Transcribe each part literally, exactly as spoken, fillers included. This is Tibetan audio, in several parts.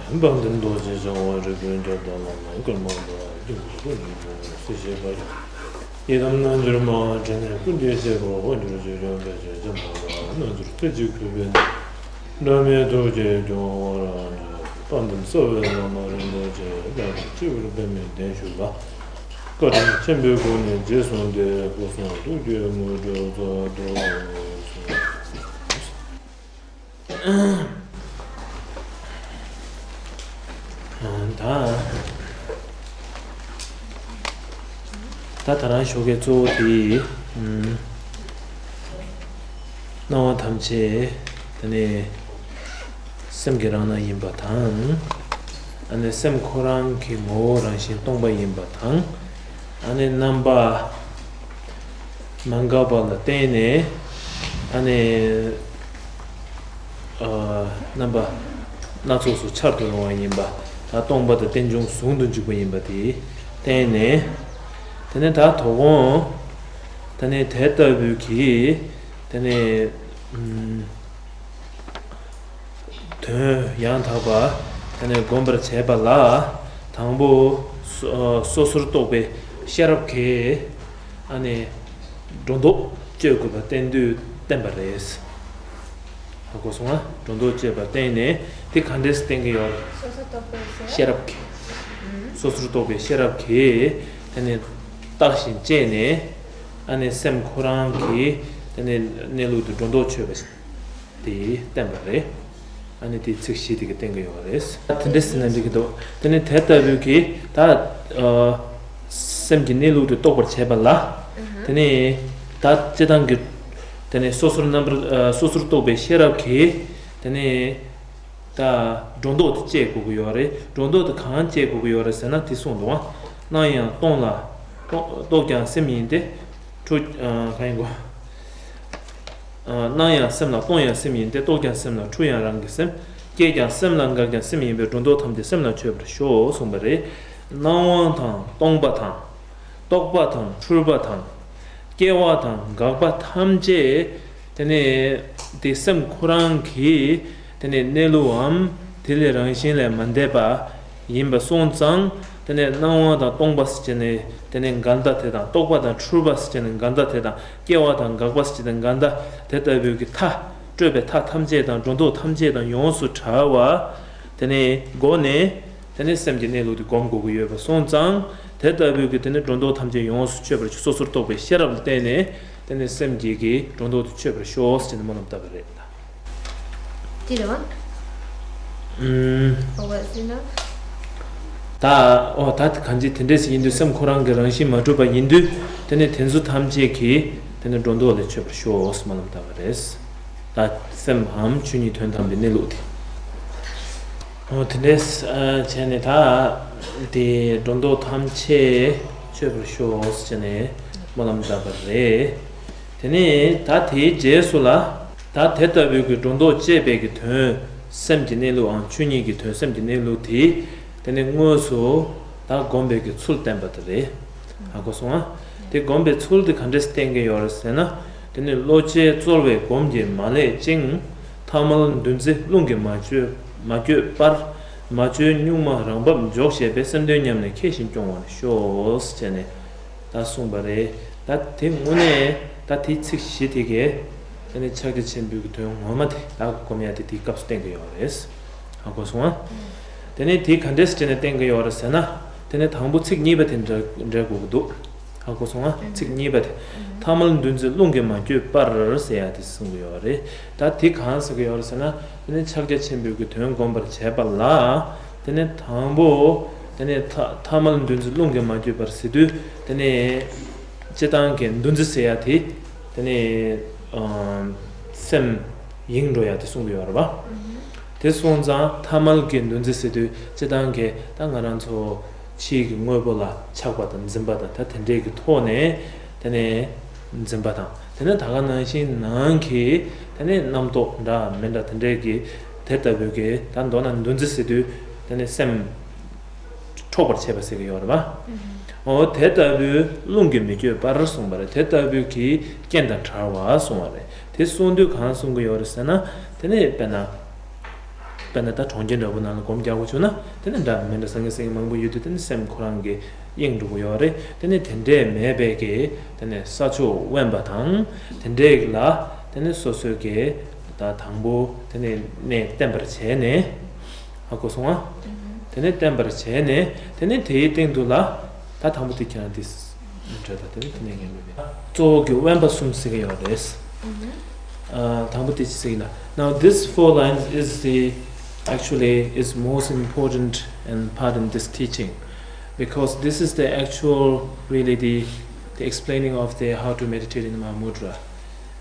དཔལ་ལྡན་རྡོ་རྗེ་འཆང་དབང་རིག་པའི་རྒྱལ་དང་བླ་མ་ཀརྨ་པ་ཡུམ་གྱི་སྐུ་གཉིས་པོ་སྲིད་ཞིའི་བར། ཡི་དམ་རྣལ་འབྱོར་མ་དྲན་ནས་ཀུན་གྱི་སྐྱེ་བོ་འོ་འགྱུར་བཅོས་སྐྱོང་བེད་སྤྱོད་ཅན་མ་ལ་རྣལ་འབྱོར་རྩེ་གཅིག་གུས་པས་འདྲ་མེད་ཐུགས་རྗེས་སྐྱོང་བར་འགྱུར། དཔལ་ལྡན་རྩ་བའི་བླ་མ་རིན་པོ་ཆེ་ལས་ཀྱང་སྤྱི་བོར་པདྨའི་གདན་བཞུགས་ལ། བཀའ་དྲིན་ཆེན་པོའི་སྒོ་ནས་རྗེས་བཟུང་སྟེ་སྐུ་གསུང་ཐུགས་ཀྱི་དངོས་གྲུབ་སྩལ་དུ་གསོལ། ད་ད་ད་རང་ཞོགས་ཀའི་གཙོ་བོ་དེ། ཨུམ། སྣང་བ་ཐམས་ཅད་དེ་ནས་སེམས་ཀྱི་རང་སྣང་ཡིན་པ་དང་། ཨ་ནི་སེམས་ཁོ་རང་གི་ངོ་བོ་རང་བཞིན་སྟོང་པ་ཡིན་པ་དང་། ཨ་ནི་རྣམ་པ་མ་འགགས་པ་ལ་བརྟེན་ནས། ཨ་ནི་ཨ་རྣམ་པ་སྣ་ཚོགས་སུ་འཆར་དུ་རུང་བ་ཡིན་པ། ད་སྟོང་པ་དང་རྟེན་འབྱུང་ཟུང་དུ་འཇུག་པ་ཡིན་པ་དེ་བརྟེན་ནས། དེ་ནས་ད་དོ་དགོང་དེ་ནས་དེ་ལྟ་བུའི་གི་དེ་ནས་ཨུམ། དོན་ཡང་དག་པ་དེ་ནས་བསྒོམ་པར་བྱེད་པ་ལ། དང་པོ་སོ་སོ་སོར་རྟོག་པའི་ཤེས་རབ་ཀྱིས་ཨ་ནི་སྒྲོ་འདོགས་གཅོད་དགོས་པ་བསྟན་དུས་བསྟན་པ་རེད། ཧ་གོ་སོང་ང་། སྒྲོ་འདོགས་གཅོད་པ་བསྟན་ནས་དེ་ག་འདྲས་བསྟན་གྱི་ཡོད། སོ་སོར་རྟོག་པའི་ཤེས་ཤེས་རབ་ཀྱིས། ཨུམ། སོ་སོར་རྟོག་པའི་ཤེས་རབ་ཀྱིས་དེ་ནས་བརྟགས་ཤིང་དཔྱད་ནས། ཨ་ནི་སེམས་ཁོ་རང་གི་དེ་ནས་གནས་ལུགས་དེ་སྒྲོ་འདོགས་གཅོད་པ་དེ་བསྟན་པ་རེད། ཨ་ནི་དེ་ཚིག་བཞི་དེ་གི་བསྟན་གྱི་ཡོད་རེད། དེ་འདྲ་ཟེར་ན་འགྲིག་གི་འདུག་དེ་ནས་དེ་ལྟ་བུའི་གི་ད་ཨ་སེམས་ཀྱི་གནས་ལུགས་དེ་རྟོགས་པར་བྱེད་པ་ལ། དེ་ནས་ད་སྤྱིར་བཏང་གི་དེ་ནས་སོ་སོར་རྣམ་པར་ཨ་སོ་སོར་རྟོག་པའི་ཤེས་རབ་ཀྱིས་དེ་ནས་ད་སྒྲོ་འདོགས་དེ་གཅོད་དགོས་ཀྱི་ཡོད་རེད། སྒྲོ་འདོགས་དེ་གང་གཅོད་དགོས་ཀྱི་ཡོད་རེད་ཟེར་ན་དེ་གསུངས་འདུག་ཨ། སྣང་ཡང་སྟོང་ལ་རྟོག་རྟོག་ཀྱང་སེམས་ཡིན་ཏེ། འཁྲུལ་ཨ་གང་ཡིན་གོ། སྣང་ཡང་སེམས་ལ་སྟོང་ཡང་སེམས་ཡིན་ཏེ། རྟོག་ཀྱང་སེམས་ལ་འཁྲུལ་ཡང་རང་གི་སེམས། སྐྱེས་ཀྱང་སེམས་ལ་འགག་ཀྱང་སེམས་ཡིན་པས། སྒྲོ་འདོགས་ཐམས་ཅད་སེམས་ལ་ཆོད་པར་ཤོག་གསུངས་པ་རེད། སྣང་བ་དང་སྟོང་པ་དང་། རྟོག་པ་དང་འཁྲུལ་པ་དང་། སྐྱེ་བ་དང་འགག་པ་ཐམས་ཅད་དེ་ནས་དེ་སེམས་ཁོ་རང་གི་དེ་ནས་གནས་ལུགས་འམ། དེ་ལས་རང་བཞིན་ལས་མ་འདས་པ་ཡིན་པ་སོང་ཙང་། དེ་ནས་སྣང་བ་དང་སྟོང་པ་ཟེར་བྱས་ནས་དེ་ནས་འགལ་ཟླ་དེ་དང་། རྟོག་པ་དང་འཁྲུལ་པ་ཟེར་བྱས་ནས་འགལ་ཟླ་དེ་དང་། སྐྱེ་བ་དང་འགག་པ་ཟེར་བྱས་ནས་འགལ་ཟླ་དེ་ལྟ་བུའི་གི་མཐའ། སྤྲོས་པའི་མཐའ་ཐམས་ཅད་དང་སྒྲོ་འདོགས་ཐམས་ཅད་དང་ཡོངས་སུ་བྲལ་བ་དེ་ནས་སྒོ་ནས། དེ་ནས་སེམས་ཀྱི་གནས་ལུགས་དེ་སྒོམ་དགོས་ཀྱི་ཡོད་པ་སོང་ཙང་། དེ་ལྟ་བུའི་གི་དེ་ནས་སྒྲོ་འདོགས་ཐམས་ཅད་ཡོངས་སུ་ཆོད་པར། སོ་སོར་རྟོག་པའི་ཤེས་རབ་ལ་བརྟེན་ནས་དེ་ནས་སེམས་ཀྱི་གི་སྒྲོ་འདོགས་དེ་ཆོད་པར་ཤོག་ཟེར་ནས་སྨོན་ལམ་བཏབ་པ་རེད། ཅི་རེད་བ། ཨུམ། ཨོ་ཟེར་ན། ད་ཨོ་ད་གང་ཅི་དེ་འདྲས་ཡིན་དུས། སེམས་ཁོ་རང་གི་རང་བཞིན་མ་གྲུབ་པ་ཡིན་དུས། དེ་ནས་དེ་ཚོ་ཐམས་ཅད་ཀྱིས་དེ་ནས་སྒྲོ་འདོགས་ལས་ཆོད་པར་ཤོག་ཟེར་སྨོན་ལམ་བཏབ་པ་རེད། ད་སེམས་འམ་ཆོས་ཉིད་དོན་དམ་པའི་གནས་ལུགས་དེ། འོ་དེ་འདྲས་ཨ་བྱས་ནས་ད་དེ་སྒྲོ་འདོགས་ཐམས་ཅད་ཆོད་པར་ཤོག་ཟེར་ནས་སྨོན་ལམ་བཏབ་པ་རེད། དེ་ནས་ད་དེའི་རྗེས་སུ་ལ། ད་དེ་ལྟ་བུའི་གི་སྒྲོ་འདོགས་གཅོད་པའི་གི་དོན། སེམས་ཀྱི་གནས་ལུགས་འམ་ཆོས་ཉིད་ཀྱི་དོན། སེམས་ཀྱི་གནས་ལུགས་དེ་དེ་ནས་དངོས་སུ་ད་སྒོམ་པའི་གི་ཚུལ་བསྟན་པ་དེ་རེད། ཧ་གོ་སོང་ང་། དེ་སྒོམ་པའི་ཚུལ་དེ་ག་འདྲས་བསྟན་གྱི་ཡོད་རེད་ཟེར་ན། དེ་ནི་བློ་ཅན་རྩོལ་བས་སྒོམ་གྱིས་མ་བསླད་ཅིང་། ཐ་མལ་འདུ་འཛི་རླུང་གིས་མ་བསྐྱོད་མ་བསྐྱོད་པར། མ་བཅོས་གཉུག་མ་རང་བབས་འཇོག་ཤེས་པས། སེམས་དོན་ཉམས་ལེན་མཁས་ཤིང་སྐྱོང་བར་ཤོག་ཟེར་ནས་ད་གསུངས་པ་རེད། ད་དེ་དངོས་གནས་ད་དེའི་ཚིག་བཞི་དེ་གས་དེ་ནི་ཕྱག་རྒྱ་ཆེན་པོའི་གི་དོན་ངོ་མ་དེ་ད་སྒོམ་ཡ་དེ་དེའི་སྐབས་སུ་བསྟན་གྱི་ཡོད་རེད། ཧ་གོ་སོང་ང་། དེ་ནས་དེ་ག་འདྲས་སེ་བྲིས་ནས་བསྟན་གྱི་ཡོད་རེད་ཟེར་ན། དེ་ནས་དང་པོ་ཚིག་གཉིས་པ་དེ་འགྲེལ་འགྲེལ་དགོས་ཀྱི་འདུག་ཧ་གོ་སོང་ང་། ཚིག་གཉིས་པ་དེ། ཐ་མལ་འདུ་འཛི་རླུང་གིས་མ་བསྐྱོད་པར་ཟེར་ཡ་དེ་གསུང་གི་ཡོད་རེད། ད་དེ་གང་ཟེར་གྱི་ཡོད་རེད་ཟེར་ན། དེ་ནས་ཕྱག་རྒྱ་ཆེན་པོའི་གི་དོན་བསྒོམ་པར་བྱེད་པ་ལ། དེ་ནས་དང་པོ། དེ་ནས་ཐ་ཐ་མལ་འདུ་འཛི་རླུང་གིས་མ་བསྐྱོད་པར་ཟེར་དུས། དེ་ནས་སྤྱིར་བཏང་གི་འདུ་འཛི་ཟེར་ཡ་དེ། དེ་ནས་ཨ་སེམས་གཡེང་འགྲོ་ཡ་དེ་གསུང་གི་ཡོད་རེད་པ། དེ་སོང་ཙང་ཐ་མལ་གྱི་འདུ་འཛི་ཟེར་དུས་སྤྱིར་བཏང་གི་ད་ང་རང་ཚོ་ཕྱིའི་གི་དངོས་པོ་ལ་ཆགས་པ་དང་འཛིན་པ་དང་ད་དེ་འདྲས་ཀྱི་ཐོག་ནས་དེ་ནས་འཛིན་པ་དང་། དེ་ནས་ད་ག་ནང་བཞིན་ནང་གི་དེ་ནས་རྣམ་རྟོག་འདྲ་མི་འདྲ་དེ་འདྲས་ཀྱི་དེ་ལྟ་བུའི་གི་ད་མདོར་ན་འདུ་འཛི་ཟེར་དུས་དེ་ནས་སེམས་འཕྲོག་པར་བྱེད་པ་ཟེར་གྱི་ཡོད་རེད་པ། འོ་དེ་ལྟ་བུའི་རླུང་གིས་མི་བསྐྱོད་པར་གསུངས་པ་རེད། དེ་ལྟ་བུའི་གི་རྐྱེན་དང་བྲལ་བ་གསུངས་པ་རེད། དེ་གསུངས་དུས་གང་གསུང་གི་ཡོད་རེད་ཟེར་ན། དེ་ནས་དཔེར་ན། དཔེར་ན་ད་གྲོང་ཁྱེར་འདྲ་པོ་ནང་ལ་སྒོམ་རྒྱག་དགོས་བྱུང་ན་དེ་ནི་འདྲ་མི་འདྲ་སངས་རྒྱས་སེང་གེ་མང་པོ་ཡོད་དུས་དེ་ནི་སེམས་ཁོ་རང་གི་གཡེང་འགྲོ་གི་ཡོད་རེད། དེ་ནི་དེ་འདྲས་མེད་པའི་གི་དེ་ནི་ས་ཕྱོགས་དབེན་པ་དང་དེ་འདྲས་ལ་དེ་ནི་སོ་སོའི་གི་ད་དང་པོ་དེ་ནི་གནས་བརྟན་པར་བྱས་ནས། ཧ་གོ་སོང་ང་། དེ་ནས་བརྟན་པར་བྱས་ནས་དེ་ནས་དེའི་སྟེང་དུ་ལ་ད་དང་པོ་དེ་ཁྱེད་རང་དེ་འདྲ་ད་དེ་ནས་དེ་ནས་ངས་མི་མེད། གཙོ་བོ་གི་དབེན་པ་གསུམ་ཟེར་གྱི་ཡོད་རེད། ཨ། དང་པོ་དེ་ཅི་ཟེར་ན། Now this four lines is the actually is most important and part in this teaching, because this is the actual really the the explaining of the how to meditate in Mahamudra.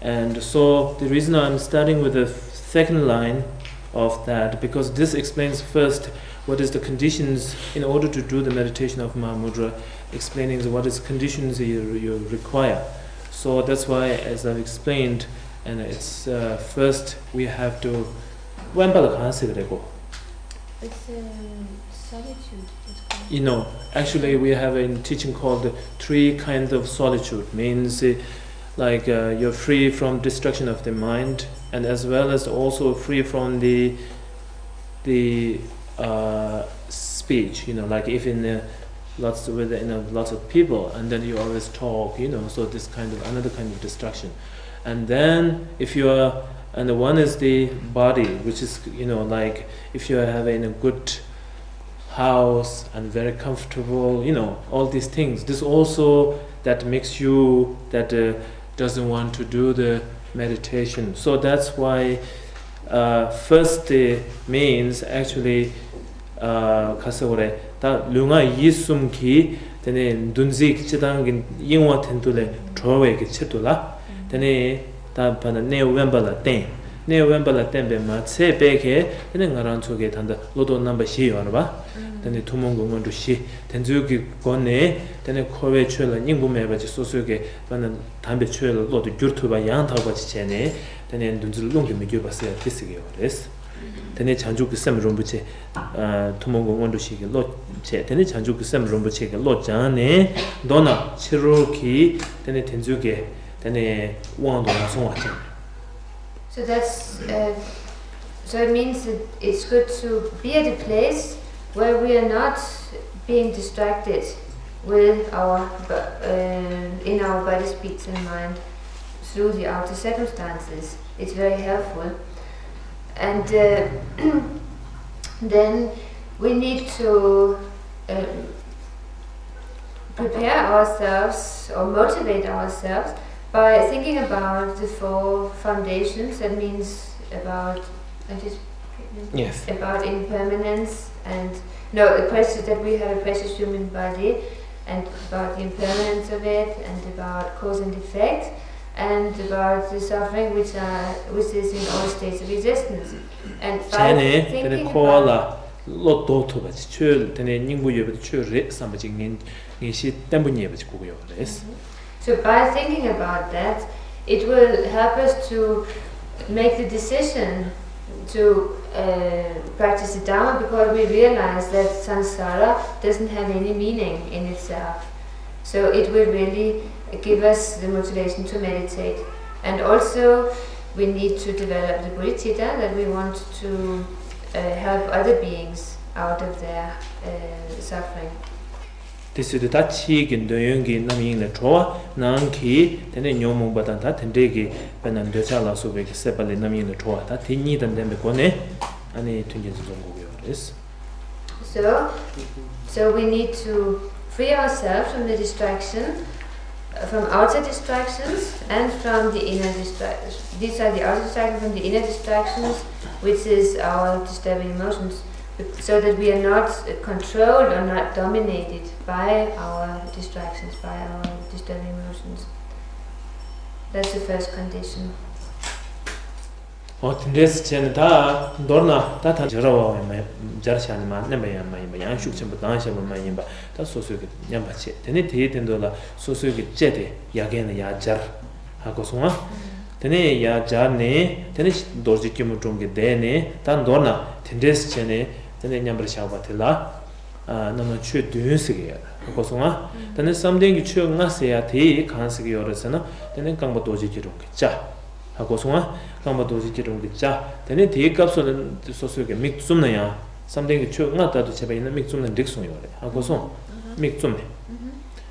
And so the reason I'm starting with the second line of that, because this explains first what is the conditions in order to do the meditation of Mahamudra, explaining what is conditions you, you require. So that's why, as I've explained, and it's uh, first we have to དབེན་པ་ལ་གང་ཟེར་གི་རེད་གོ? It's um, solitude. It's called. You know, actually, we have a teaching called the three kinds of solitude. Means, uh, like uh, you're free from destruction of the mind, and as well as also free from the the uh, speech. You know, like if in uh, lots with you know, lots of people, and then you always talk. You know, so this kind of another kind of destruction. And then if you are, and the one is the body, which is you know, like if you are having a good house and very comfortable, you know, all these things. This also that makes you that uh, doesn't want to do the meditation. So that's why uh, first uh, means actually uh, ག་ཟེར་བ་རེད། ད་ལུས་ངག་ཡིད་གསུམ་གྱི་དེ་ནས་འདུ་འཛི་གི་སྤྱི་བཏང་གི་གཡེང་བ་དེ་ཚོ་ལས་གྲོལ་བའི་གི་ཆེད་དུ་ལ། དེ་ནས་ད་བར་ན་གནས་དབེན་པ་ལ་བརྟེན། གནས་དབེན་པ་ལ་བརྟེན་པས་མ་ཚད་པའི་གི་དེ་ནས་ང་རང་ཚོ་གི་ད་ལྟ་བློ་ལྡོག་རྣམ་པ་བཞི་ཡོད་རེད་པ། དེ་ནས་ཐུན་མོང་གི་སྔོན་འགྲོ་བཞི་དེ་ཚོའི་གི་སྒོ་ནས་དེ་ནས་འཁོར་བའི་ཆོས་ལ་སྙིང་པོ་མེད་པ་ཅིག་སོ་སོའི་གི་བར་ན་དམ་པའི་ཆོས་ལ་བློ་དེ་བསྒྱུར་ཐུབ་པ་ཡང་དག་པ་ཅིག་བྱས་ནས་དེ་ནས་འདུ་འཛིར་རླུང་གིས་མི་འགྱུར་བ་ཟེར་ཡ་དེ་ཟེར་གི་ཡོད་རེད། དེ་ནས་བྱང་ཆུབ་ཀྱི་སེམས་རིན་པོ་ཆེ། ཨ། ཐུན་མོང་གི་སྔོན་འགྲོ་བཞི་གི་བློ་བྱས། དེ་ནས་བྱང་ཆུབ་ཀྱི་སེམས་རིན་པོ་ཆེ་གི་བློ་སྦྱངས་ནས་མདོར་ན་ཕྱི་རོལ་གྱི་དེ་ནས་དེ་ཚོའི་གི་དེ་ནས་དབང་དུ་མ་སོང་བ་ཅན། So that's uh, so it means that it's good to be at a place where we are not being distracted with our bo- uh, in our body, speech, and mind through the outer circumstances. It's very helpful. And uh, then we need to um, prepare ourselves or motivate ourselves by thinking about the four foundations. That means about I just Yes. About impermanence and no, the precious that we have a precious human body, and about the impermanence of it, and about cause and effect, and about the suffering which are which is in all states of existence. And བྱས་by ནས་དེ་ནས་thinking འཁོར་བ་ལ། about བློ་ལྡོག་ཐུབ་པ་ཅིག་ཆོས་དེ་ནས་སྙིང་པོ་ཡོད་པ་དེ་ཆོས་རེད་བསམ་པ་ཅིག་ངེས་ངེས་ཤེས་བརྟན་པོ་རྙེད་པ་ཅིག་དགོས་ཀྱི་ཡོད་རེད། So by thinking about that, it will help us to make the decision to uh, practice the Dharma, because we realize that samsara doesn't have any meaning in itself. So it will really give us the motivation to meditate. And also, we need to develop the bodhicitta, that we want to uh, help other beings out of their uh, suffering. དེ་ཟེར་དུས་ད་ཕྱིའི་གི་འདོད་ཡོན་གྱི་རྣམ་གཡེང་ལས་གྲོལ་བ། ནང་གི་དེ་ནས་ཉོན་མོངས་པ་དང་ད་དེ་འདྲའི་གི་དཔེར་ན་འདོད་ཆགས་ལ་སོགས་པའི་གི་སྲེད་པ་ལས་རྣམ་གཡེང་ལས་གྲོལ་བ། ད་དེ་གཉིས་དང་ལྡན་པའི་སྒོ་ནས་ཨ་ནི་མཐུན་རྐྱེན་དེ་འཛོམས་དགོས་ཀྱི་ཡོད་རེད། So, so we need to free ourselves from the distraction, uh, from outer distractions and from the inner distractions. These are the outer distractions, from the inner distractions, which is our disturbing emotions, so that we are not uh, controlled or not dominated by our distractions, by our disturbing emotions. That's the first condition. འོ་དེ་འདྲས་བྱས་ནས་ད་མདོར་ན་ད་ད་སྦྱར་བ་ཡང་མ་སྦྱར་བྱས་ནས་མར་མནན་པ་ཡང་མ་ཡིན་པ། ཡང་ཤུགས་ཆེན་པོ་ལྡང་བཞག་པ་མ་ཡིན་པ། ད་སོ་སོའི་གི་མཉམ་པ་བྱས། དེ་ནས་དེའི་སྟེང་དུ་ལ་སོ་སོའི་གི་ལྕེ་དེ་ཡ་གན་ལ་ཡར་སྦྱར། ཧ་གོ་སོང་ང་། དེ་ནས་ཡར་སྦྱར་ནས་དེ་ནས་རྡོ་རྗེ་སྐྱིལ་མོ་ཀྲུང་གིས་བསྡད་ནས་ད་མདོར་ན་དེ་འདྲས་བྱས་ནས་དེ་ནས་མཉམ་པར་བཞག་པ་དེ་ལ་ཨ་རྣམ་སྣང་ཆོས་བདུན་ཟེར་གི་ཡོད། ཧ་གོ་སོང་ང་། དེ་ནས་བསམ་གཏན་གྱི་ཆོས་ལྔ་ཟེར་ཡ་དེ་གང་ཟེར་གི་ཡོད་རེད་ཟེར་ན། དེ་ནས་རྐང་པ་རྡོ་རྗེ་སྐྱིལ་ཀྲུང་གི་ལྕགས། ཧ་གོ་སོང་ང་། རྐང་པ་རྡོ་རྗེ་སྐྱིལ་ཀྲུང་གི་བཅའ། དེ་ནས་དེའི་སྐབས་སུ་ལ་སོ་སོའི་གི་མིག་བཙུམ་ན་ཡང་བསམ་གཏན་གྱི་ཆོས་ལྔ་ལྟར་དུ་བྱེད་པ་ཡིན་ན་མིག་བཙུམ་ན་འགྲིག་གསུངས་ཡོད་རེད། ཧ་གོ་སོང་། མིག་བཙུམ་ནས།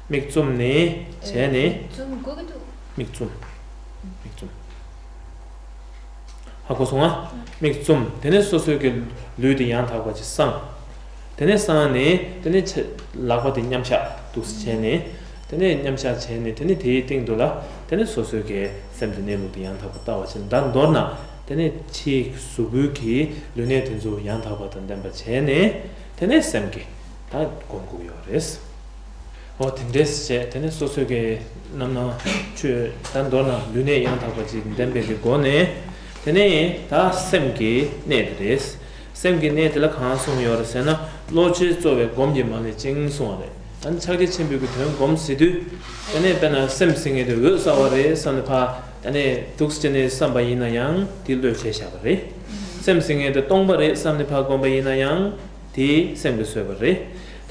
མིག་བཙུམ་ནས་བྱས་ནས། བཙུམ་དགོས་ཀྱི་འདུག་མིག་བཙུམ། མིག་བཙུམ། ཧ་གོ་སོང་ང་། མིག་བཙུམ། དེ་ནས་སོ་སོའི་གི་ལུས་དེ་ཡང་དག་པ་ཅིག་བསྲང་། དེ་ནས་བསྲང་ནས་དེ་ནས་ཆ་ལག་པ་དེ་མཉམ་བཞག་འདུག་སེ་བྱས་ནས། དེ་ནས་མཉམ་བཞག་བྱས་ནས་དེ་ནས་དེའི་སྟེང་དུ་ལ་དེ་ནས་སོ་སོའི་གི་སེམས་དེ་གནས་ལུགས་དེ་ཡང་དག་པ་ལྟ་བ་བྱས་ནས། ད་མདོར་ན་དེ་ནས་ཕྱིའི་གཟུགས་པོའི་གི་ལུས་གནད་དེ་ཚོ་ཡང་དག་པ་དང་ལྡན་པ་བྱས་ནས་དེ་ནས་སེམས་ཀྱི་ད་སྒོམ་དགོས་ཡོད་རེད། འོ་དེ་འདྲས་བྱས། དེ་ནས་སོ་སོའི་གི་རྣམ་སྣང་ཆོས་ད་མདོར་ན་ལུས་གནད་ཡང་དག་པ་ཅིག་ལྡན་པའི་གི་སྒོ་ནས། དེ་ནས་ད་སེམས་ཀྱི་གནད་དེ་རེད། སེམས་ཀྱི་གནད་དེ་ལ་གང་གསུངས་ཡོད་རེད་ཟེར་ན། བློ་ཆོས་རྩོལ་བས་སྒོམ་གྱིས་མ་བསླད་ཅིང་གསུངས་པ་རེད། ད་ནི་ཕྱག་རྒྱ་ཆེན་པོའི་གི་དོན་སྒོམ་ཟེར་དུས། དེ་ནས་དཔེར་ན་སེམས་ཟེར་མཁན་དེ་འོད་གསལ་བ་རེད་བསམ་ནས་ཕར། དེ་ནས་འདུག་སེ་བྱས་ནས་བསམ་པ་ཡིན་ན་ཡང་དེ་བློས་བྱས་བཞག་པ་རེད། སེམས་ཟེར་མཁན་དེ་སྟོང་པ་རེད་བསམ་ནས་ཕར་བསྒོམ་པ་ཡིན་ན་ཡང་དེ་སེམས་ཀྱིས་བཟོས་པ་རེད།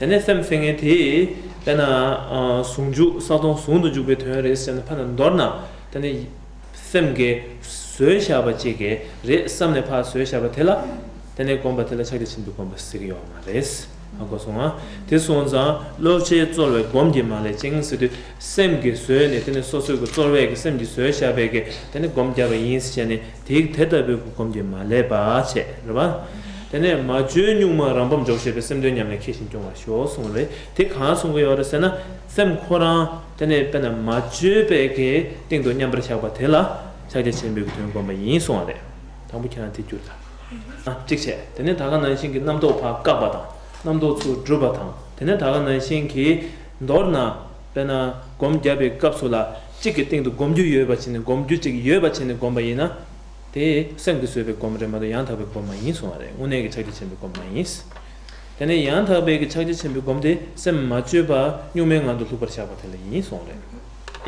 དེ་ནས་སེམས་ཟེར་མཁན་དེ་དཔེར་ན་ཨ་ཟུང་འཇུག་ས་སྟོང་ཟུང་དུ་འཇུག་པའི་དོན་རེད་ཟེར་ནས་ཕར་ན་མདོར་ན་དེ་ནས་སེམས་ཀྱིས་བཟོས་བཞག་པ་ཅིག་གི་རེད་བསམ་ནས་ཕར་བཟོས་བཞག་པ་དེ་ལ། དེ་ནས་བསྒོམ་པ་དེ་ལ་ཕྱག་རྒྱ་ཆེན་པོའི་སྒོམ་པ་ཟེར་གྱི་ཡོད་མ་རེད། ཧ་གོ་སོང་ང་། དེ་སོང་ཙང་བློ་ཆོས་རྩོལ་བས་སྒོམ་གྱིས་མ་བསླད་ཅིང་ཟེར་དུས། སེམས་ཀྱིས་བཟོས་ནས་དེ་ནས་སོ་སོའི་གི་རྩོལ་བས་ཀྱི་སེམས་ཀྱིས་བཟོས་བཞག་པའི་གི་དེ་ནས་སྒོམ་བརྒྱབ་པ་ཡིན་ཟེར་བྱས་ནས། དེ་དེ་ལྟ་བུའི་སྒོམ་གྱིས་མ་བསླད་པ་བྱས་རེད་པ། དེ་ནས་མ་བཅོས་གཉུག་མ་རང་བབས་འཇོག་ཤེས་པའི། སེམས་དོན་ཉམས་ལེན་མཁས་ཤིང་སྐྱོང་བར་ཤོག་གསུངས་རེད། དེ་གང་གསུང་གི་ཡོད་རེད་ཟེར་ན། སེམས་ཁོ་རང་དེ་ནས་དཔེར་ན་མ་བཅོས་པའི་གི་སྟེང་དུ་མཉམ་པར་བཞག་པ་དེ་ལ་ཕྱག་རྒྱ་ཆེན་པོའི་གི་དོན་བསྒོམ་པ་ཡིན་གསུངས་པ་རེད། དང་པོ་ཁྱེད་རང་དེ་བསྒྱུར་དང་། ཨ་གཅིག་བྱས། དེ་ནས་ད་ག་ནང་བཞིན་གྱི་རྣམ་རྟོག་ཕར་བཀག་པ་དང་། རྣམ་རྟོག་ཚུར་སྒྲུབ་པ་དང་། དེ་ནས་ད་ག་ནང་བཞིན་གྱི་མདོར་ན་དཔེར་ན་སྒོམ་བརྒྱབ་པའི་སྐབས་སུ་ལ་གཅིག་གི་སྟེང་དུ་སྒོམ་རྒྱུ་ཡོད་པ་བྱས་ནས། སྒོམ་རྒྱུ་གཅིག་ཡོད་པ་བྱས་ནས་སྒོམ་པ་ཡིན་ན། དེ་སེམས་ཀྱིས་བཟོས་པའི་སྒོམ་རེད་མ་གཏོགས་ཡང་དག་པའི་སྒོམ་མ་ཡིན་གསུངས་པ་རེད། དངོས་གནས་ཀྱི་ཕྱག་རྒྱ་ཆེན་པོའི་སྒོམ་མ་ཡིན། དེ་ནས་ཡང་དག་པའི་གི་ཕྱག་རྒྱ་ཆེན་པོའི་སྒོམ་དེ་སེམས་མ་བཅོས་པ་གཉུག་མའི་ངང་དུ་ལྷུག་པར་བཞག་པ་དེ་ལ་ཡིན་གསུངས་པ་རེད།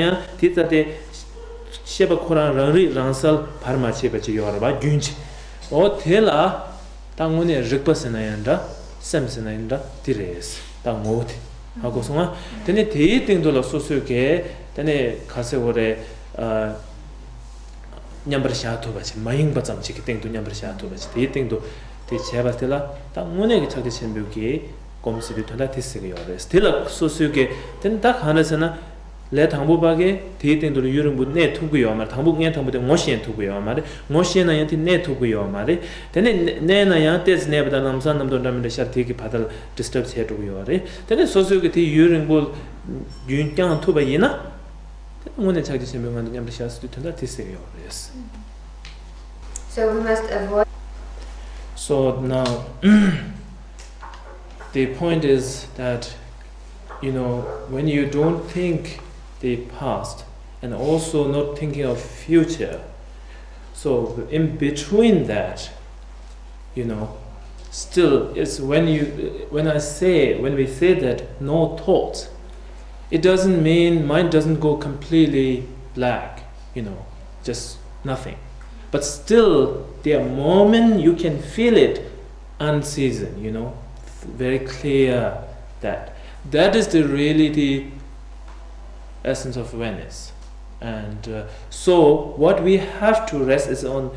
ཡང་དེ་ལྟ་སྟེ། ཤེས་པ་ཁོ་རང་རང་རིག་རང་གསལ་བར་མ་ཆད་པ་ཅིག་ཡོད་རེད་པ། རྒྱུན་གྱི། འོ་དེ་ལ་ད་དངོས་གནས་རིག་པ་ཟེར་ན་ཡང་འདྲ། སེམས་ཟེར་ན་ཡང་འདྲ། དེ་རེད། ད་ངོ་བོ་དེ། ཧ་གོ་སོང་ང་། དེ་ནས་དེའི་སྟེང་དུ་ལ་སོ་སོའི་གི་དེ་ནས་ག་ཟེར་དགོས་རེད། ཨ། མཉམ་པར་བཞག་ཐུབ་པ་ཅིག་མ་ཡེངས་པ་ཙམ་ཅིག་གི་སྟེང་དུ་མཉམ་པར་བཞག་ཐུབ་པ་ཅིག་དེའི་སྟེང་དུ་དེ་བྱས་པ་དེ་ལ་ད་དངོས་གནས་ཀྱི་ཕྱག་རྒྱ་ཆེན་པོའི་གི་སྒོམ་ཟེར་དུས་དོན་དག་དེ་ཟེར་གྱི་ཡོད་རེད། དེ་ལ་སོ་སོའི་གི་དེ་ནི་ད་གང་རེད་ཟེར་ན། ལས་དང་པོ་པ་གི་དེའི་སྟེང་དུ་ལ་ཡུན་རིང་པོ་གནས་ཐུབ་ཀྱི་ཡོད་མ་རེད། དང་པོ་གནས་དང་པོ་དེ་ངོ་ཤེས་ཐུབ་ཀྱི་ཡོད་མ་རེད། ངོ་ཤེས་ན་ཡང་དེ་གནས་ཐུབ་ཀྱི་ཡོད་མ་རེད། དེ་ནས་གནས་ན་ཡང་ཏོག་ཙམ་གནས་པ་དང་ལམ་སང་རྣམ་རྟོག་འདྲ་མི་འདྲ་ཤར། དེ་གི་བར་ཐག་ལ་ཌི་སི་ཊརབ་བྱས་འགྲོ་གི་ཡོད་རེད། དེ་ནས་སོ་སོའི་གི་དེ་ཡུན་རིང་པོ་རྒྱུན་བསྐྱངས་ཐུབ་པ་ཡིན་ན། དངོས་གནས་ཕྱག་རྒྱ་ཆེན་པོའི་ངང་དུ་མཉམ་དུ་བཞག་ཟེར་དུས་དོན་དག་དེ་ཟེར་གྱི་ཡོད་རེད། So we must avoid. So now, the point is that, you know, when you don't think the past and also not thinking of future, so in between that, you know, still it's when you, when I say, when we say that no thoughts, it doesn't mean mind doesn't go completely black, you know, just nothing. But still, there are moments you can feel it unseasoned, you know, very clear that that is the reality essence of awareness. And uh, so what we have to rest is on,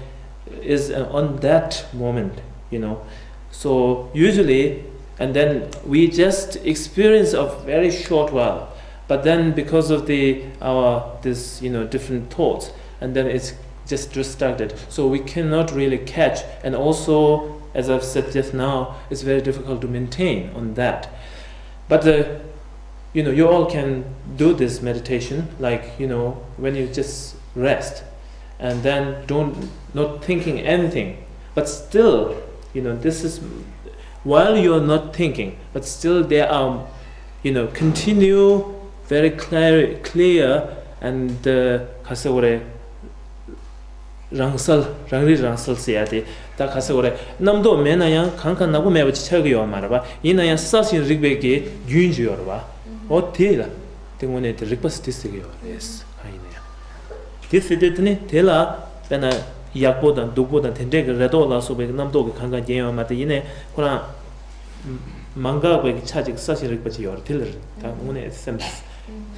is uh, on that moment, you know. So usually, and then we just experience a very short while, but then because of the our this, you know, different thoughts, and then it's just distracted, so we cannot really catch. And also, as I've said just now, it's very difficult to maintain on that. But the, you know, you all can do this meditation, like, you know, when you just rest and then don't, not thinking anything, but still, you know, this is while you're not thinking, but still there are, you know, continue very clear, clear and uh, རང་གསལ། རང་རིག་རང་གསལ་ཟེར་ཡ་དེ། ད་ག་ཟེར་དགོས་རེད། རྣམ་རྟོག་མེད་ན་ཡང་གང་ག་ནག་པོ་མེད་པ་ཅིག་ཆགས་ཀྱི་ཡོད་མ་རེད་པ། ཡིན་ན་ཡང་གསལ་ཞིང་རིག་པའི་གི་རྒྱུན་ཅིག་ཡོད་རེད་པ། འོ་དེ་ལ་དེ་དངོས་གནས་དེ་རིག་པ་ཟེར་དེ་ཟེར་གྱི་ཡོད་རེད། གང་ཡིན་ན་ཡང་དེ་ཟེར་དུས་དེ་ནི་དེ་ལ་དཔེར་ན་ཡག་པོ་དང་སྡུག་པོ་དང་དེ་འདྲས་ཀྱི་རེ་དོགས་ལ་སོགས་པའི་རྣམ་རྟོག་གི་གང་ག་རྒྱན་ཡོད་མ་རེད། ཡིན་ནའི་ཁོ་རང་མ་འགགས་པའི་གི་ཆ་ཅིག་གསལ་ཞིང་རིག་པ་ཅིག་ཡོད་རེད། དེ་ལ་ད་དངོས་གནས་སེམས་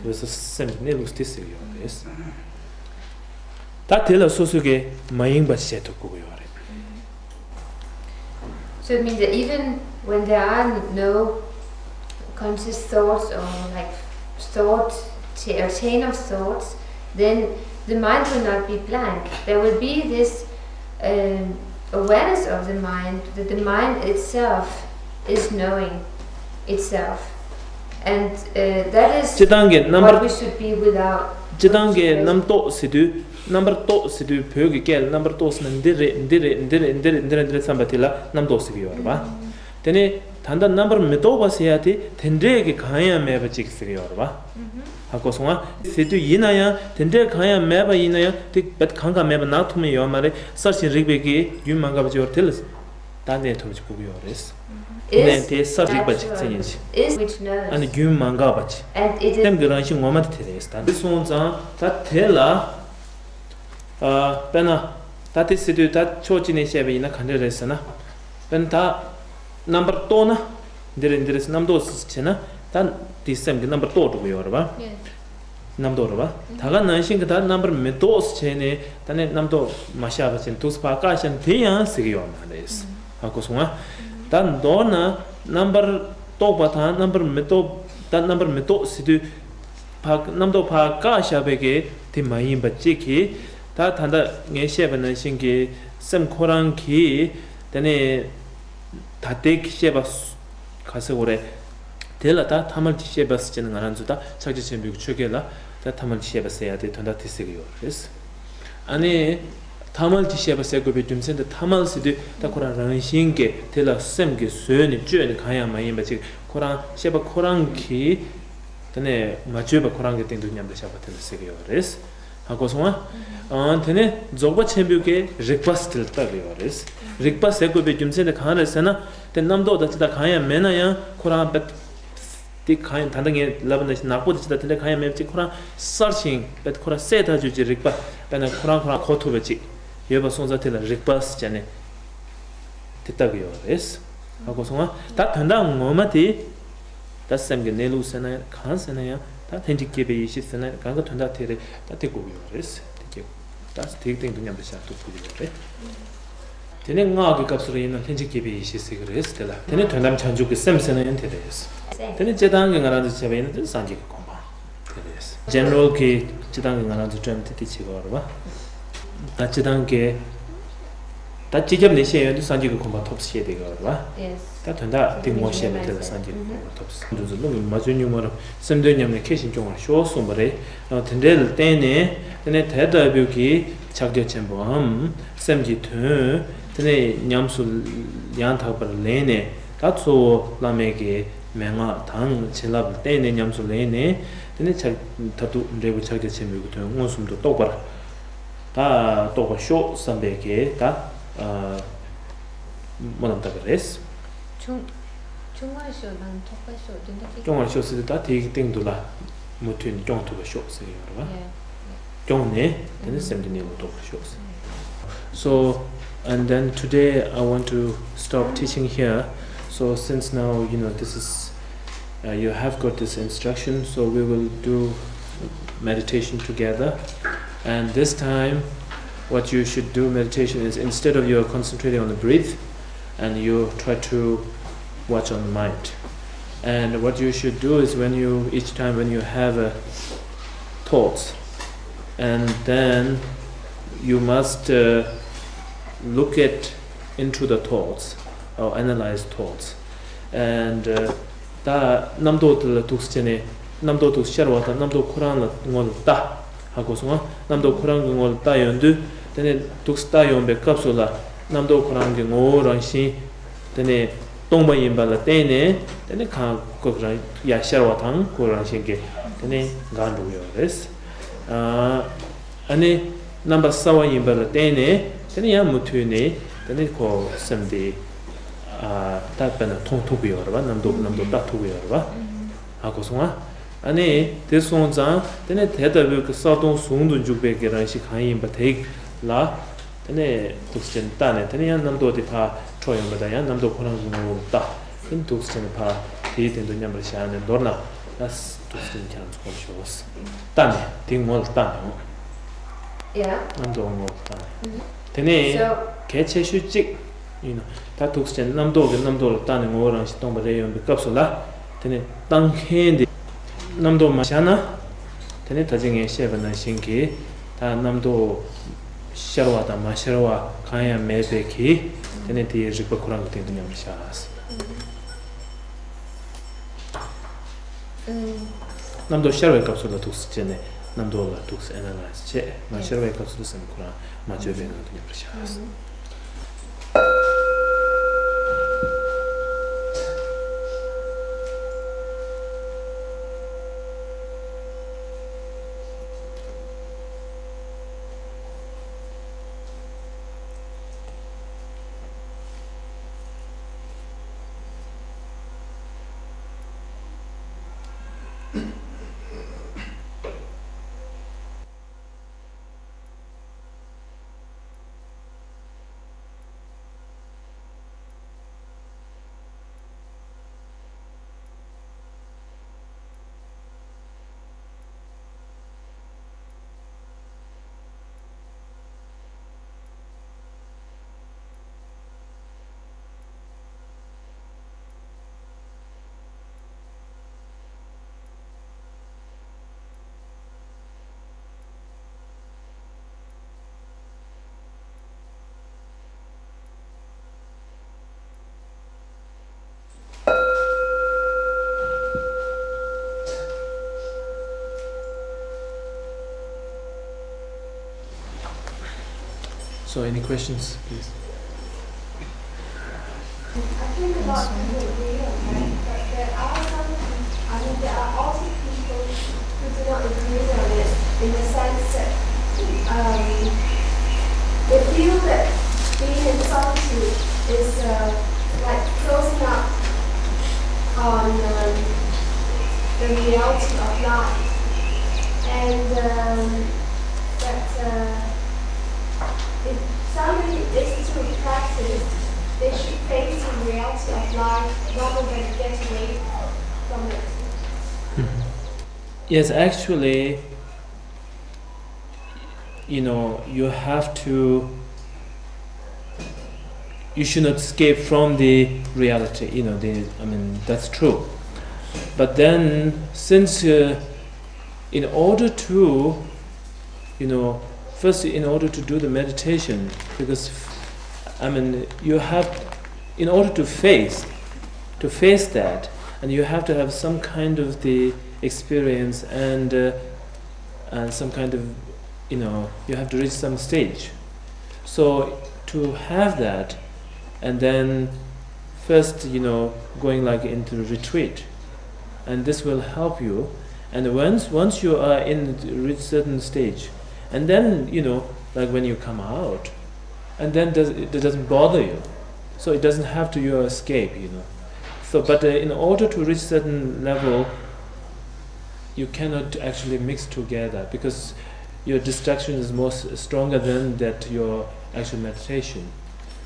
དེ་ཚོ་སེམས་ཀྱི་གནས་ལུགས་དེ་ཟེར་གྱི་ཡོད་རེད། ད་དེ་ལ་སོ་སོ་གིས་མ་ཡེངས་པ་བྱེད་ཐུབ་དགོས་ཀྱི་ཡོད་རེད། So it means that even when there are no conscious thoughts or like thoughts, cha- a chain of thoughts, then the mind will not be blank. There will be this um, awareness of the mind that the mind itself is knowing itself. And uh, that is what we should be without. སྤྱི་བཏང་གི་རྣམ་རྟོག་ཟེར་དུས་རྣམ་པར་རྟོག་ཟེར་དུས་བོད་ཀྱི་སྐད་ལ་རྣམ་པར་རྟོག་ཟེར་ན་འདི་རེད་འདི་རེད་འདི་རེད་འདི་རེད་འདི་རེད་འདི་རེད་བསམ་པ་དེ་ལ་རྣམ་རྟོག་ཟེར་གྱི་ཡོད་རེད་པ། དེ་ནས་ད་ལྟ་རྣམ་པར་མི་རྟོག་པ་ཟེར་ཡ་དེ་དེ་འདྲས་ཀྱི་གང་ཡང་མེད་པ་ཅིག་ཟེར་གྱི་ཡོད་རེད་པ། ཧ་གོ་སོང་ང་། ཟེར་དུས་ཡིན་ན་ཡང་དེ་འདྲས་གང་ཡང་མེད་པ་ཡིན་ན་ཡང་དེ་བེད་གང་གང་མེད་པ་ནག་ཐུག་མི་ཡོད་མ་རེད། གསར་ཞིང་རིག་པའི་གི་རྒྱུན་མ་འགག་པ་ཅིག་ཡོད་རེད། དེ་ལ་ད་གནས་ཐུབ་ཅིག་དགོས་ཀྱི་ཡོད་རེད། དེ་ནས་དེ་གསར་རིག་པ་ཅིག་མཚན་ཉིད་ཅིག་ཨ་ནི་རྒྱུན་མ་འགག་པ་ཅིག་སེམས་ཀྱི་རང་བཞིན་ངོ་མ་དེ་དེ་རེད། ད་འདི་སོང་ཙང་ད་དེ་ལ་དཔེར་ན་ད་དེ་ཟེར་དུས་ད་ཕྱོགས་གཅིག་ནས་བཤད་པ་ཡིན་ན་ག་འདྲས་རེད་ཟེར་ན། དཔེར་ན་ད་རྣམ་པར་རྟོག་ན་འདི་རེད་འདི་རེད་ཟེར་རྣམ་རྟོག་བྱས་ན་ད་དེའི་སེམས་ཀྱི་རྣམ་པར་རྟོག་འགྲོ་གི་ཡོད་རེད་པ། རྣམ་རྟོག་རེད་པ། ད་ག་ནང་བཞིན་གྱི་ད་རྣམ་པར་མི་རྟོག་བྱས་ནས་ད་ནས་རྣམ་རྟོག་མ་བཞག་པ་བྱས་ནས་དུས་ཕར་བཀག་བཞག་ན་དེ་ཡང་ཟེར་གི་ཡོད་མ་རེད། ཧ་གོ་སོང་ང་། ད་མདོར་ན་རྣམ་པར་རྟོག་པ་དང་རྣམ་པར་མི་རྟོག་ད་རྣམ་པར་མི་རྟོག་ཟེར་དུས་ཕར་རྣམ་རྟོག་ཕར་བཀག་བཞག་པའི་གི་དེ་མ་ཡིན་པ་གཅིག་གིས་ད་ད་ལྟ་ངས་བཤད་པ་ནང་བཞིན་གྱི་སེམས་ཁོ་རང་གིས་དེ་ནས་ད་ལྟའི་གི་བཤད་པ་ག་ཟེར་དགོས་རེད། དེ་ལ་ད་ཐ་མལ་གྱི་ཤེས་པ་ཟེར་ན་ང་རང་ཚོ་ད་ཕྱག་རྒྱ་ཆེན་པོའི་ཆོས་སྐད་ལ་ད་ཐ་མལ་གྱི་ཤེས་པ་ཟེར་ཡ་དེ་དོན་དག་དེ་ཟེར་གྱི་ཡོད་རེད། ཨ་ནི་ཐ་མལ་གྱི་ཤེས་པ་ཟེར་དགོས་པའི་རྒྱུ་མཚན་དེ་ཐ་མལ་ཟེར་དུས་ད་ཁོ་རང་རང་བཞིན་གྱིས་དེ་ལ་སེམས་ཀྱིས་བཟོས་ནས་བཅོས་ནས་གང་ཡང་མ་ཡིན་པ་ཅིག་ཁོ་རང་ཤེས་པ་ཁོ་རང་གིས་དེ་ནས་མ་བཅོས་པ་ཁོ་རང་གི་སྟེང་དུ་མཉམ་དུ་བཞག་པ་དེ་ལ་ཟེར་གྱི་ཡོད་རེད། ཧ་གོ་སོང་ང་། དེ་ནས་རྫོགས་པ་ཆེན་པོའི་གི་རིག་པ་ཟེར་དེ་ལ་ལྟ་གི་ཡོད་རེད། རིག་པ་ཟེར་དགོས་པའི་རྒྱུ་མཚན་དེ་གང་རེད་ཟེར་ན། དེ་རྣམ་རྟོག་དང་ཅི་དང་གང་ཡང་མེད་ན་ཡང་ཁོ་རང་རྦད་དེ་གང་ཡང་ད་ལྟ་ངས་ལབ་པ་ནང་བཞིན་ནག་པོ་དང་ཅི་དང་དེ་འདྲ་གང་ཡང་མེད་པ་ཅིག་ཁོ་རང་གསལ་ཞིང་རྦད་ཁོ་རང་གསལ་ཐག་ཆོད་ཀྱི་རིག་པ་དཔེར་ན་ཁོ་རང་ཁོ་རང་གོ་ཐུབ་པ་ཅིག་ཡོད་པ་སོང་ཙང་དེ་ལ་རིག་པ་ཟེར་བྱས་ནས་དེ་ལྟ་གི་ཡོད་རེད། ཧ་གོ་སོང་ང་། ད་དོན་དག་ངོ་མ་དེ་ད་སེམས་ཀྱི་གནས་ལུགས་ཟེར་ན་ཡང་གང་ཟེར་ན་ཡང་ད་ལྷན་ཅིག་སྐྱེས་པའི་ཡེ་ཤེས་ཟེར་ན་ཡང་གང་གི་དོན་དག་དེ་རེད། ད་དེ་དགོས་ཀྱི་ཡོད་རེད། དེ་སྐྱེ་ད་དེའི་སྟེང་དུ་མཉམ་དུ་བཞག་ཐུབ་དགོས་ཀྱི་ཡོད་རེད། དེ་ནས་སྔགས་ཀྱི་སྐབས་སུ་ཡིན་ན་ལྷན་ཅིག་སྐྱེས་པའི་ཡེ་ཤེས་ཟེར་གྱི་རེད་དེ་ལ། དེ་ནས་དོན་དམ་བྱང་ཆུབ་ཀྱི་སེམས་ཟེར་ན་ཡང་དེ་རེད། དེ་ནས་སྤྱིར་བཏང་གི་ང་རང་ཚོ་བྱས་པ་ཡིན་ན་དེ་སངས་རྒྱས་ཀྱི་གོ་འཕང་དེ་རེད། ཇེ་ནེ་རལ་གྱི་སྤྱིར་བཏང་གི་ང་རང་ཚོ་སྤྲོད་དེ་དེ་བྱེད་དགོས་རེད་བ། ད་སྤྱིར་བཏང་གི་ད་སྤྱི་ཁྱབ་ནས་བཤད་ཡོང་དུས་སངས་རྒྱས་ཀྱི་གོ་འཕང་ཐོབ་ཟེར་བཤད་བསྡད་ཀྱི་ཡོད་རེད་བ། ད་དོན་དག་དེ་ངོ་ཤེས་ན་དེ་ལ་སངས་རྒྱས་ཀྱི་གོ་འཕང་ཐོབ་ཟེར། འདི་ཚོ་རླུང་གིས་མ་བཅོས་གཉུག་མ་རུ་སེམས་དོན་ཉམས་ནས་ཁེ་ཞིང་སྐྱོང་བར་ཤོག་གསུངས་པ་རེད། དེ་འདྲའི་ལ་བརྟེན་ནས་དེ་ནས་དེ་ལྟ་བུའི་གི་ཕྱག་རྒྱ་ཆེན་པོའམ་སེམས་ཀྱི་དོན་དེ་ནས་ཉམས་སུ་ཡང་དག་པར་ལེན་ནས་ད་གཙོ་བོ་བླ་མའི་གི་མན་ངག་དང་བྱིན་རླབས་ལ་བརྟེན་ནས་ཉམས་སུ་ལེན་ནས་དེ་ནས་ཕྱག་མཐར་ཐུག་འབྲས་བུ་ཕྱག་རྒྱ་ཆེན་པོའི་གི་དོན་མངོན་སུམ་དུ་རྟོགས་པར་ད་རྟོགས་པར་ཤོག་བསམ་པའི་གི་ད་སྨོན་ལམ་བཏབ་པ་རེད། ཆུང་ཆུང་བར་ཤོག་དང་མཐོ་བར་ཤོག་དེ་འདྲ་ཅིག་སྐྱོང་བར་ཤོག་ཟེར་དུས་ད་དེའི་སྟེང་དུ་ལ་མུ་མཐུད་ནས་སྐྱོང་ཐུབ་པར་ཤོག་ཟེར་གྱི་ཡོད་རེད་བ། ཡ། སྐྱོང་ནས་དེ་ནས་སེམས་ཀྱི་གནས་ལུགས་རྟོགས་པར་ཤོག་ཟེར། So, and then today I want to stop teaching here. So since now you know this is, uh, you have got this instruction, so we will do meditation together. And this time, what you should do meditation is, instead of you are concentrating on the breath, and you try to watch on the mind. And what you should do is, when you, each time when you have a thoughts, and then you must, uh, look at into the thoughts or analyze thoughts. And, uh, ད་རྣམ་རྟོག་དེ་ལ་ཐུགས་བྱས་ནས་རྣམ་རྟོག་ཐུགས་ཤར་བ་དང་རྣམ་རྟོག་ཁོ་རང་ལ་ངོ་ལ་ལྟ། ཧ་གོ་སོང་ང་། རྣམ་རྟོག་ཁོ་རང་གི་ངོ་ལ་ལྟ་ཡོང་དུས་དེ་ནས་ཐུགས་ལྟ་ཡོང་པའི་སྐབས་སུ་ལ་རྣམ་རྟོག་ཁོ་རང་གི་ངོ་བོ་རང་བཞིན་དེ་ནས་སྟོང་པ་ཡིན་པ་ལ་བརྟེན་ནས་དེ་ནས་གང་ཁོ་རང་ཡར་ཤར་བ་དང་ཁོ་རང་བཞིན་གྱིས་དེ་ནས་འགག་འགྲོ་གི་ཡོད་རེད། ཨ་ནི་རྣམ་པ་གསལ་བ་ཡིན་པ་ལ་བརྟེན་ནས་དེ་ནས་ཡང་མུ་མཐུད་ནས་དེ་ནས་ཁོ་སེམས་དེ་ད་དཔེར་ན་མཐོང་ཐུབ་ཀྱི་ཡོད་རེད་བ། རྣམ་རྟོག་རྣམ་རྟོག་ལྟ་ཐུབ་ཀྱི་ཡོད་རེད་བ། ཧ་གོ་སོང་ང་། ཨ་ནི་དེ་སོང་ཙང་དེ་ནས་དེ་ལྟ་བུའི་གི་གསལ་སྟོང་ཟུང་དུ་འཇུག་པའི་གི་རང་བཞིན་གང་ཡིན་པ་དེ་ལ་དེ་ནས་ཐུགས་རྗེ་ཆེན་བལྟས་ནས་དེ་ནས་ཡང་རྣམ་རྟོག་དེ་ཕར་འཕྲོ་ཡོང་པ་དང་ཡང་རྣམ་རྟོག་ཁོ་རང་གི་ངོ་བོ་ལ་ལྟ། དེ་ནས་ཐུགས་རྗེ་ཆེན་ཕར་དེའི་སྟེང་དུ་མཉམ་པར་བཞག་ནས་མདོར་ན་ད་ཐུགས་རྗེ་ཆེན་ཁྱེད་རང་ཚོ་གོམས་ཤོག་ལྟ་ནས་དེའི་ངོ་ལ་ལྟ་ནས་འོང་། རྣམ་རྟོག་ངོ་བོ་བཏང་ནས། དེ་ནས་གལ་ཆེ་ཤོས་གཅིག་ཡིན་ནོ། ད་ཐུགས་རྗེ་ཆེ་རྣམ་རྟོག་གི་རྣམ་རྟོག་ལ་བརྟགས་ནས་ངོ་བོ་རང་བཞིན་སྟོང་པ་རེད་ཡོང་པའི་སྐབས་སུ་ལ། དེ་ནས་བཏང་མཁན་དེ་རྣམ་རྟོག་མ་ཤར་ན། དེ་ནས་ད་ཅི་ངས་བཤད་པ་ནང་བཞིན་གྱི་ད་རྣམ་རྟོག་ཤར་བ་དང་མ་ཤར་བ་གང་ཡང་མེད་པའི་གི། དེ་ནས་དེའི་རིག་པ་ཁོ་རང་གི་སྟེང་དུ་མཉམ་དུ་བཞག་རྣམ་རྟོག་ཤར་བའི་སྐབས་སུ་ལ་ཐུགས་སུ་བྱས་ནས་རྣམ་རྟོག་ལ་ཐུགས་སུ་ཨེ་ན་ལ་བྱས། མ་ཤར་བའི་སྐབས་སུ་ལ་སེམས་ཁོ་རང་མ་བཅོས་པའི་ངང་དུ་མཉམ་པར་བཞག So, any questions, please? I think a lot of people agree on that, but there are some people, I mean, there are also people who do not agree on it in the sense that, um, they feel that being in solitude is, uh, like closing up on, um, the reality of life. And, um, that, uh, if somebody is to practice, they should face the reality of life rather than get away from it. Yes, actually, you know, you have to, you should not escape from the reality, you know, the, I mean, that's true. But then, since, uh, in order to, you know, first, in order to do the meditation, because, I mean, you have, in order to face, to face that, and you have to have some kind of the experience and, uh, and some kind of, you know, you have to reach some stage. So to have that, and then first, you know, going, like, into retreat, and this will help you. And once, once you are in, reach certain stage, and then, you know, like, when you come out, and then does, it doesn't bother you. So it doesn't have to, you escape, you know. So, but, uh, in order to reach certain level, you cannot actually mix together because your distraction is more s-, stronger than that your actual meditation.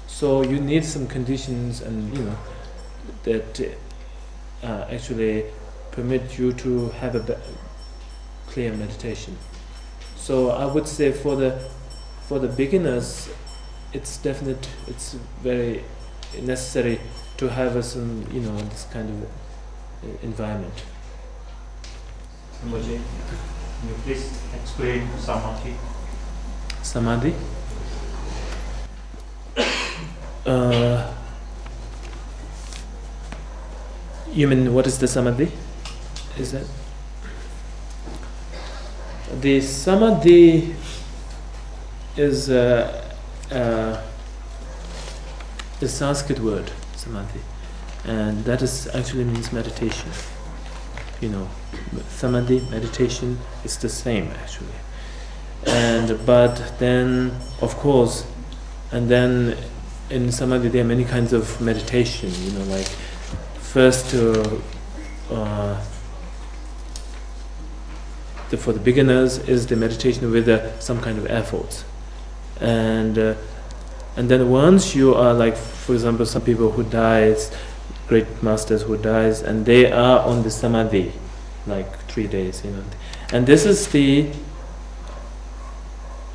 So you need some conditions and, you know, that, uh, actually permit you to have a be-, clear meditation. So I would say for the, for the beginners, it's definite, it's very necessary to have a, some, you know, this kind of, uh, environment. Rinpoche, can you please explain samadhi? Samadhi? Uh, you mean what is the samadhi? Is that the samadhi is, uh, uh, a Sanskrit word, samadhi, and that is actually means meditation. You know, samadhi, meditation is the same actually. And, but then, of course, and then in samadhi there are many kinds of meditation. You know, like, first, uh, uh, the, for the beginners is the meditation with, uh, some kind of efforts, and, uh, and then once you are, like, for example, some people who dies, great masters who dies, and they are on the samadhi, like, three days, you know, and this is the,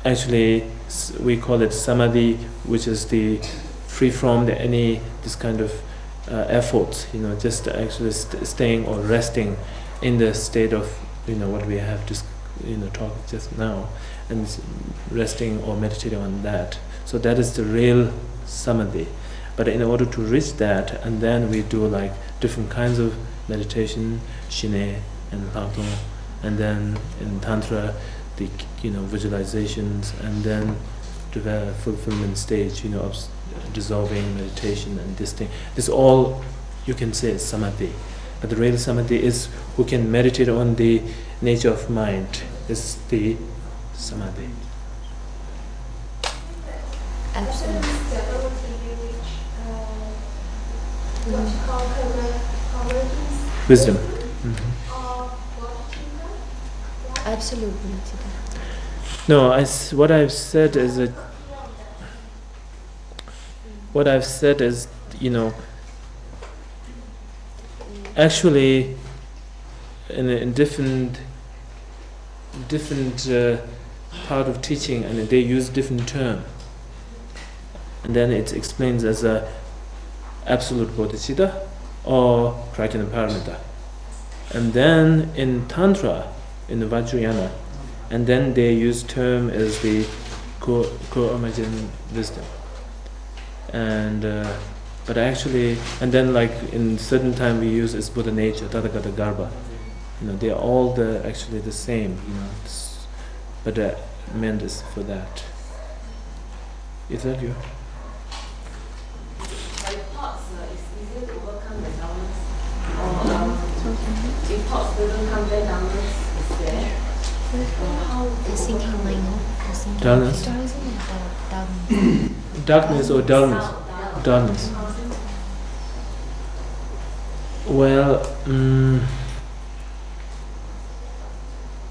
Actually, s- we call it samadhi, which is the free from the, any this kind of uh, efforts. You know, just actually st- staying or resting in the state of, you know, what we have just, you know, talked just now, and s- resting or meditating on that. So that is the real samadhi. But in order to reach that, and then we do like different kinds of meditation, shine and lhakdong, and then in tantra, the, you know, visualizations, and then to the fulfillment stage, you know, of s- dissolving meditation and this thing. This all you can say is samadhi. But the real samadhi is who can meditate on the nature of mind. Is the samadhi. Absolutely. Wisdom. Mhm. Absolutely. No, I s- what I've said is a, what I've said is, you know, actually, in, in different different uh, part of teaching, and they use different term, and then it explains as a absolute bodhicitta or prajna paramita. And then in tantra, in the Vajrayana, and then they use term as the co- co-emergent wisdom. And uh, but actually, and then like in certain time we use is Buddha nature, Tathagata Garbha. You know, they are all the actually the same. You know, it's, but uh, meant is for that. Is that you? Like thoughts, uh, it's easier to overcome the dullness. Or um, if thoughts doesn't come, then dullness is there. Or how to I think overcome it? I think Dullness? Darkness or dullness? Dullness. Well, mm,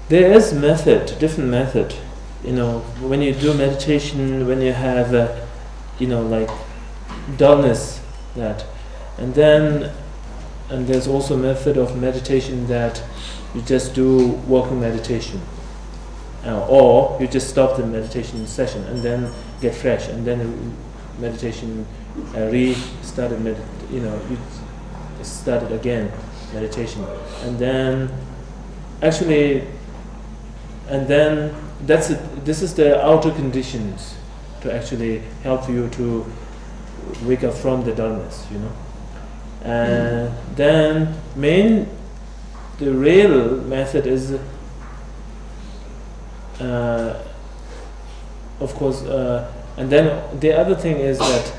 there is method, different method. You know, when you do meditation, when you have, uh, you know, like dullness, that, and then, and there's also a method of meditation that you just do walking meditation, uh, or you just stop the meditation session and then get fresh, and then meditation uh, re-started, med- you know, you started again meditation, and then actually, and then that's it. This is the outer conditions to actually help you to wake up from the darkness, you know. And then main, the real method is uh, of course, uh, and then the other thing is that,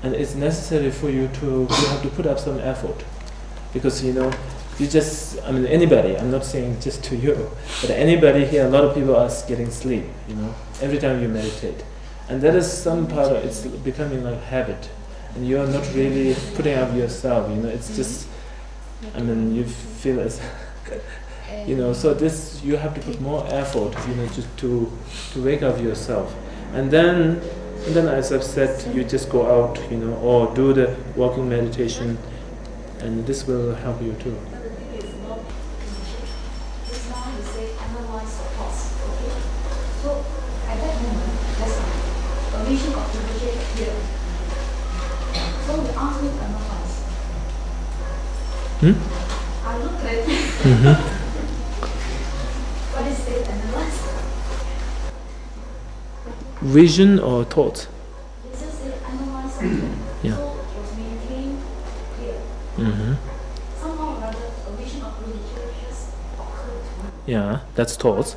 and it's necessary for you to, you have to put up some effort, because, you know, you just, I mean, anybody, I'm not saying just to you, but anybody here, a lot of people are getting sleep, you know, every time you meditate. And that is some part of it's becoming like habit, and you're not really putting up yourself, you know, it's just, I mean, you feel it's, you know, so this, you have to put more effort, you know, to, to, to wake up yourself. And then, and then, as I've said, you just go out, you know, or do the walking meditation, and this will help you too. Just now you say analyze the thoughts, okay? So at that moment, just now, a vision of Rinpoche appeared. So you ask me to analyze. Hmm? I look at it. Mm-hmm. What is it, analyze? Vision or thought? Jesus said, analyze it. Yeah. So it was maintained here. Mm-hmm. Somehow or other, a vision of Rinpoche has occurred to me. Yeah, that's thoughts.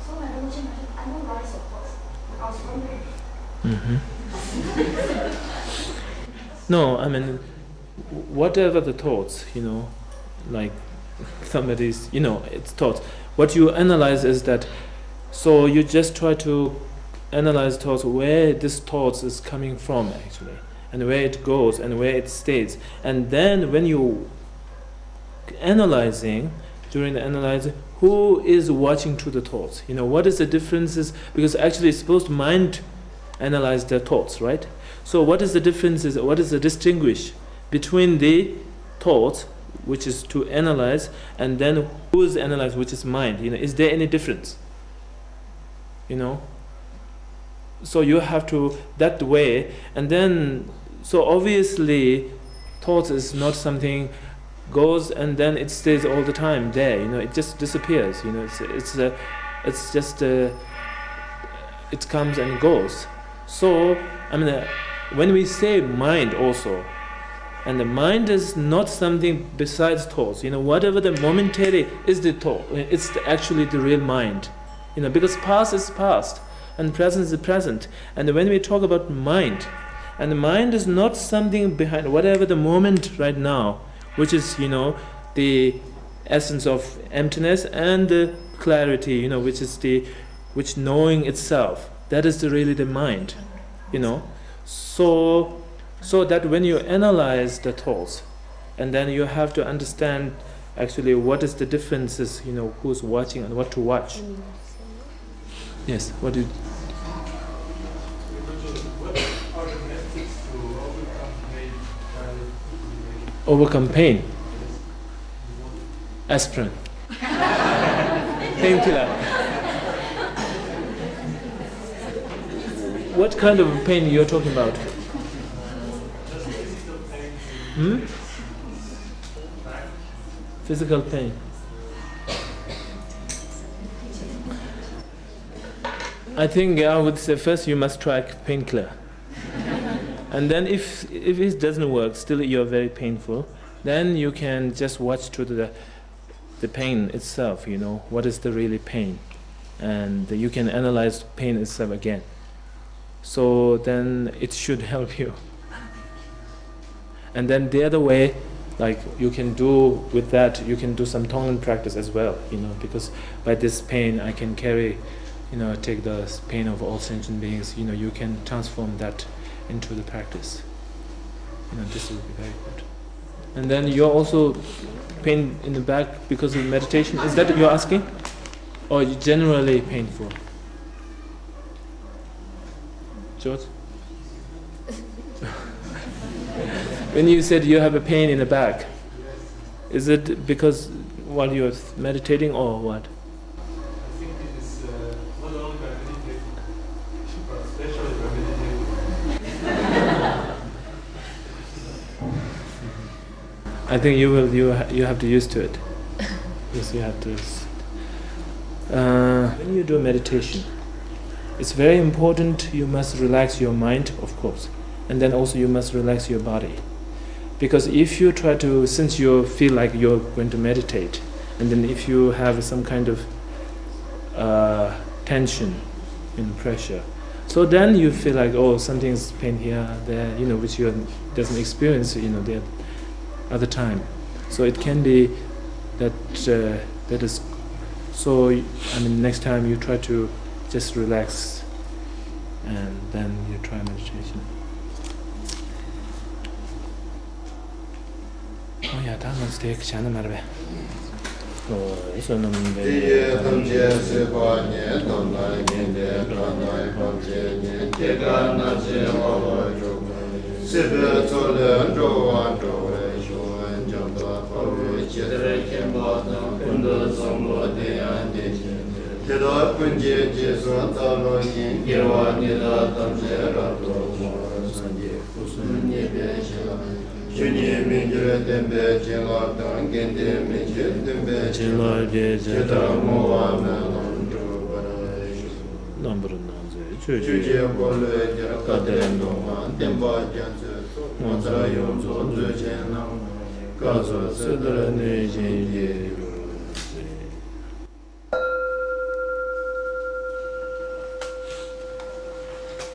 So my Rinpoche, I analyze, of course. I was wondering. Mm-hmm. No, I mean, whatever the thoughts, you know, like somebody's, you know, it's thoughts. What you analyze is that, so you just try to analyze thoughts, where this thoughts is coming from actually, and where it goes and where it stays. And then when you analyzing, during the analyzing, who is watching to the thoughts? You know, what is the differences? Because actually it's supposed to mind analyze the thoughts, right? So what is the differences? What is the distinguish between the thoughts, which is to analyze, and then who is analyzed, which is mind? You know, is there any difference? you know. So you have to, that way, and then, so obviously, thoughts is not something goes and then it stays all the time there, you know, it just disappears, you know, it's, it's, uh, it's just, uh, it comes and goes. So, I mean, uh, when we say mind also, and the mind is not something besides thoughts, you know, whatever the momentary is the thought, it's the, actually the real mind, you know, because past is past and present is present. And when we talk about mind, and the mind is not something behind whatever the moment right now, which is, you know, the essence of emptiness and the clarity, you know, which is the, which knowing itself, that is the, really the mind, you know. So, so that when you analyze the thoughts, and then you have to understand actually what is the differences, you know, who's watching and what to watch. Yes, what do you... Overcome pain. Aspirin. Painkiller. What kind of pain you're talking about? Hmm? Physical pain. I think I would say first you must try painkiller. And then if, if it doesn't work, still you're very painful, then you can just watch to the, the pain itself, you know, what is the really pain. And you can analyze pain itself again. So then it should help you. And then the other way, like, you can do with that, you can do some Tonglen practice as well, you know, because by this pain I can carry, you know, take the pain of all sentient beings, you know, you can transform that into the practice. You know, this will be very good. And then you're also pain in the back because of meditation. Is that you're asking? Or you generally painful? George? When you said you have a pain in the back, is it because while you're meditating or what? I think it is, uh, not only by meditating, but especially by meditating. I think you will, you ha-, you have to used to it. Yes, you have to. Uh, when you do meditation, it's very important you must relax your mind, of course, and then also you must relax your body. Because if you try to, since you feel like you're going to meditate, and then if you have some kind of, uh, tension and pressure, so then you feel like, oh, something's pain here, there, you know, which you doesn't experience, you know, the other time. So it can be that, uh, that is, so, I mean, next time you try to just relax and then you try meditation. ཨོ་ཡ། ད་ང་ཚོ་དེ་བྱ་ན་མ་རེད་པས། ཨོ་བསོད་ནམས་འདི་ཡིས་ཐམས་ཅད་གཟིགས་པ་ཉིད། ཐོབ་ནས་ཉེས་པའི་དགྲ་རྣམས་ཕམ་བྱས་ནས། སྐྱེ་རྒ་ན་འཆིའི་འཁོར་ལོས་སྒྱུར་བར་ཤོག། སྲིད་པའི་མཚོ་ལས་འགྲོ་བ་སྒྲོལ་བར་ཤོག། འཇམ་དཔལ་དཔའ་བོས་ཇི་ལྟར་མཁྱེན་པ་དང་། ཀུན་ཏུ་བཟང་པོ་དེ་ཡང་དེ་བཞིན་ཏེ། དེ་དག་ཀུན་གྱི་རྗེས་སུ་བདག་སློབ་ཅིང་། དགེ་བ་འདི་དག་ཐམས་ཅད་རབ་ཏུ་བསྔོ། སངས་རྒྱས་སྐུ་གསུམ་བརྙེས་པའི་ཞིང་ལ། ཆོས་ཉིད་མི་འགྱུར་བརྟན་པའི་བྱིན་རླབས་དང་། དགེ་འདུན་མི་ཕྱེད་བསྟན་པའི་བྱིན་རླབས་ཀྱིས། ཇི་ལྟར་བསྔོ་བ་སྨོན་ལམ་འགྲུབ་པར་ཤོག། རྣམ་པར་སྣང་མཛད་ཆོས་ཀྱི་འཁོར་ལོས་སྒྱུར། བཀའ་དྲིན་ཐོགས་མ་བསྟན་པ་རྒྱ་མཚོའི་ཚོགས། ངོ་མཚར་ཡོངས་རྫོགས་མཛོད་ཆེན་རྣམས། སྐབས་སུ་བསིལ་ལྡིར་གནས་བཞིན་གྱི།